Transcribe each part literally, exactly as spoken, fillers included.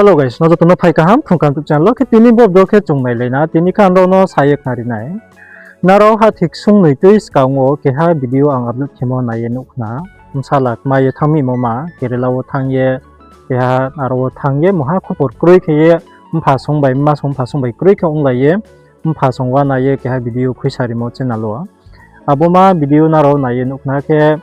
Hello guys, nrao joto no phai kaham Phrung Kaham YouTube channel wo. Khe tini bo video khe chung nailai na, tini khe ang nrao no sa ye khnari nai. Nrao ha thik sung noi tui skang wo keha video ang upload khemo nai ye nuh khna. Bsala kma ye thanng mi mo ma, Kerala wo thanng ye, keha aro wo thanng ye, mungha khupor kroi khe ye, mpha song bai, mma song, mpha song bai kroi khe onglai ye, mpha song uana ye keha video khuisa rimo channel wo. Abo ma video nrao nai ye nuh khna khe,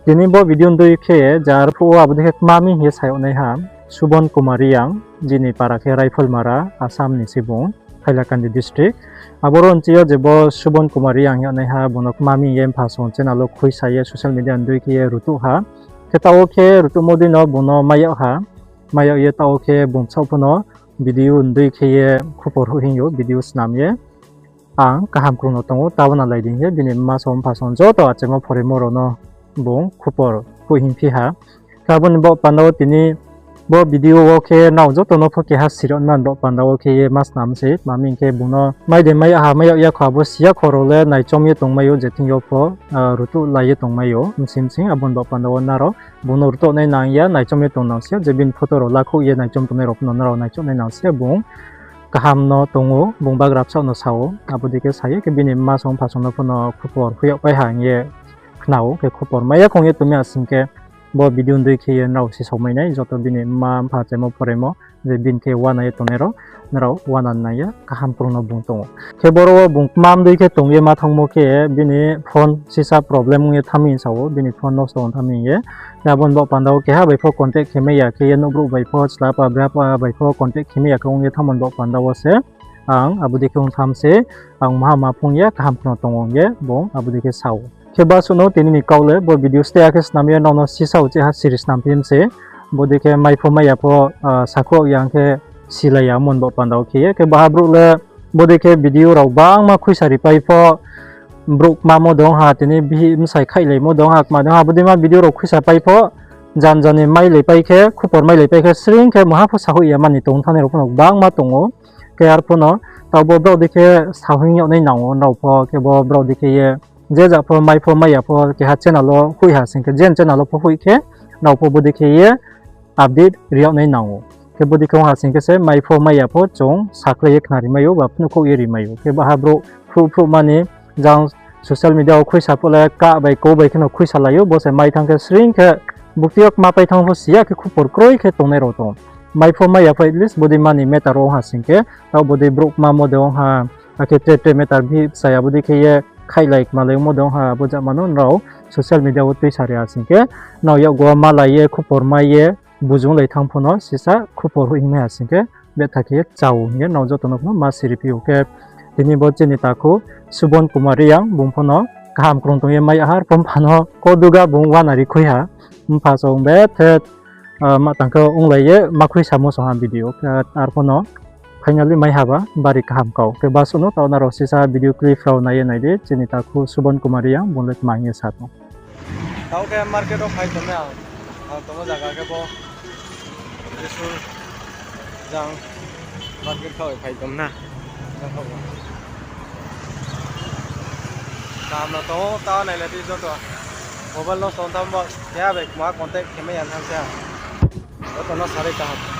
tini bo video ni dei khe, jar phuh wo abo dei khe kma mi hing ye sa yag naiha, Subon Kumar Reang, bini para khe Raiphalmara, Assam ni se bung, Hailakandi district. Aboro nchi yo je bo Subon Kumar Reang hing yag naiha, bung no kma mi ye mpha song channel wo khuisa ye social media ni dei khe ye rutuh ha. Khe taoh wo khe rutuhmo dei no bung no mai yag ha, mai yag ye taoh wo khe bung bsaoh pho no video ni dei khe ye khupor hoih hing yo, video snam ye ang kaham krung no tong ou, ta uana lai di hing ye bini mma song mpha song joto achaimo phoraimo rao no bung khupor hoih hing phi ha. Khe abo ni baoh panda wo tini bo video wo khe nrao joto no pho keha siri nma ni baoh panda wo khe ye ma snam se, tma hing khe bung no mai de mai yag ha, mai yag ya kho, abo si ya kho rao le naichom ye tongmai ou, je thing yo pho, ah, rutuh lai ye tongmai ou, bsing bsing, abo ni baoh panda wo nrao bung no rutuh nai nang ya, naichom ye tong nang si ya, je bini photo rao lakhouh ye naichom tongnai rao pho no nrao naichom nai nang si ya, bung kaham no tong ou, bung bagra bsaoh no sa ou, abo dei khe sa ye khe bini mma song mpha song no pho no khupor hoih yag pai ha hing ye khna ou, khe khupor mai ya kho ong ye tong mi asing khe bo video ni dei khe ye nrao sisao mai nai, joto bini mma mpha achaimo phoraimo, je bini khe uana ye tongnai rao, nrao uana nai ya, kaham krung no bung tong ou. Khe boro wo bung kma mi dei khe tong ye ma thanngmo khe bini phone sisa problem ong ye thanng mi sa ou, bini phone nosto ong thanng mi ye. Khe abo ni baoh panda wo keha bai pho contact khe mai ya khe ye, nouhbrouh bai pho, chla pa bra pa bai pho contact khe mai ya khe ong ye thanngmo ni baoh panda wo se ang abo dei khe ong tham se, ang maha ma phung ya, kaham kheno tong ong ye bung abo dei khe sa ou. Khe basuh no tini ni kau le bo video stay ya khe snam ye nrao no sisa uchih ha siri snam phi mi se. Bodei khe mai pho mai ya pho, ah, sakhouh ya ong khe silai ya mon bo panda wo khe ye. Khe baha brouh le bodei khe video rao gbangma khuisa ripai pho, brouh kmamo de ong ha, tini bihih bsai khaihlaimo de ong ha, kma de ong ha, bodei ma video rao khuisa pai pho, jan jan ni mailaipai khe, khupor mailaipai khe, sring khe maha pho sahoih ya mani tong thanngnai rao pho no gbangma tong ou. Khe arphuh no, taoh bo brao dei khe sahoih yag nai nang ou, nrao pho khe bo brao dei khe ye, je ja pho mai pho mai ya pho, keha channel wo hoih ha sing khe, jen channel wo pho hoih khe, nrao pho bodei khe ye update ri yag nai nang ou. Khe bodei khe ong ha sing khe se mai pho mai ya pho chung sakhlai ye khnari mai ou, ba phnuhkhouh ye ri mai ou. Khe baha brouh phruh phruh mani jang social media wo khuisa phuh le kah bai kou bai kheno khuisa lai ou, bo se mai thanng khe sring khe bukti yo kma pai thanng pho si ya khe khupor kroi khe tongnai rao tong. Mai pho mai ya pho at least bodei mani matter wo ong ha sing khe, taoh bodei brouh kmamo de ong ha, akhe tre tre matter bihih bsai ya bodei khe ye khaihlai kmalaimo de ong ha, abo jama no nrao social media wo tuisa ri ha sing khe, nrao yakgu wo malai ye khupor mai ye, bujunglai thanng pho no sisa khupor hoih hing mai ha sing khe, betha khe ye chao hing ye nrao joto no pho no ma siri phi ou khe, tini bo chini takhu Subon Kumar Reang bung pho no kaham krung tong ye mai ya ha, arphuh pha no koduga bung uana ri khui ha, mpha song bethe, ah, ma tang khe onglai ye ma khuisamo song ha video khe, arphuh no finally mai ha ba bari kaham kau. Khe basuh no taoh nrao sisa video clip rao nai ye nai di, chini takhu Subon Kumar Reang bung le tma hing ye sa tong. Taoh khe market wo phai tong na, ang tongmo zaga khe bo Trisur jang market khaoh phai tong na. Kaham no tong ou, ta nailai di joto. Mobile no song tham bo, keha bai kma contact khe mai ya thanng se ha. Joto no sari kaham.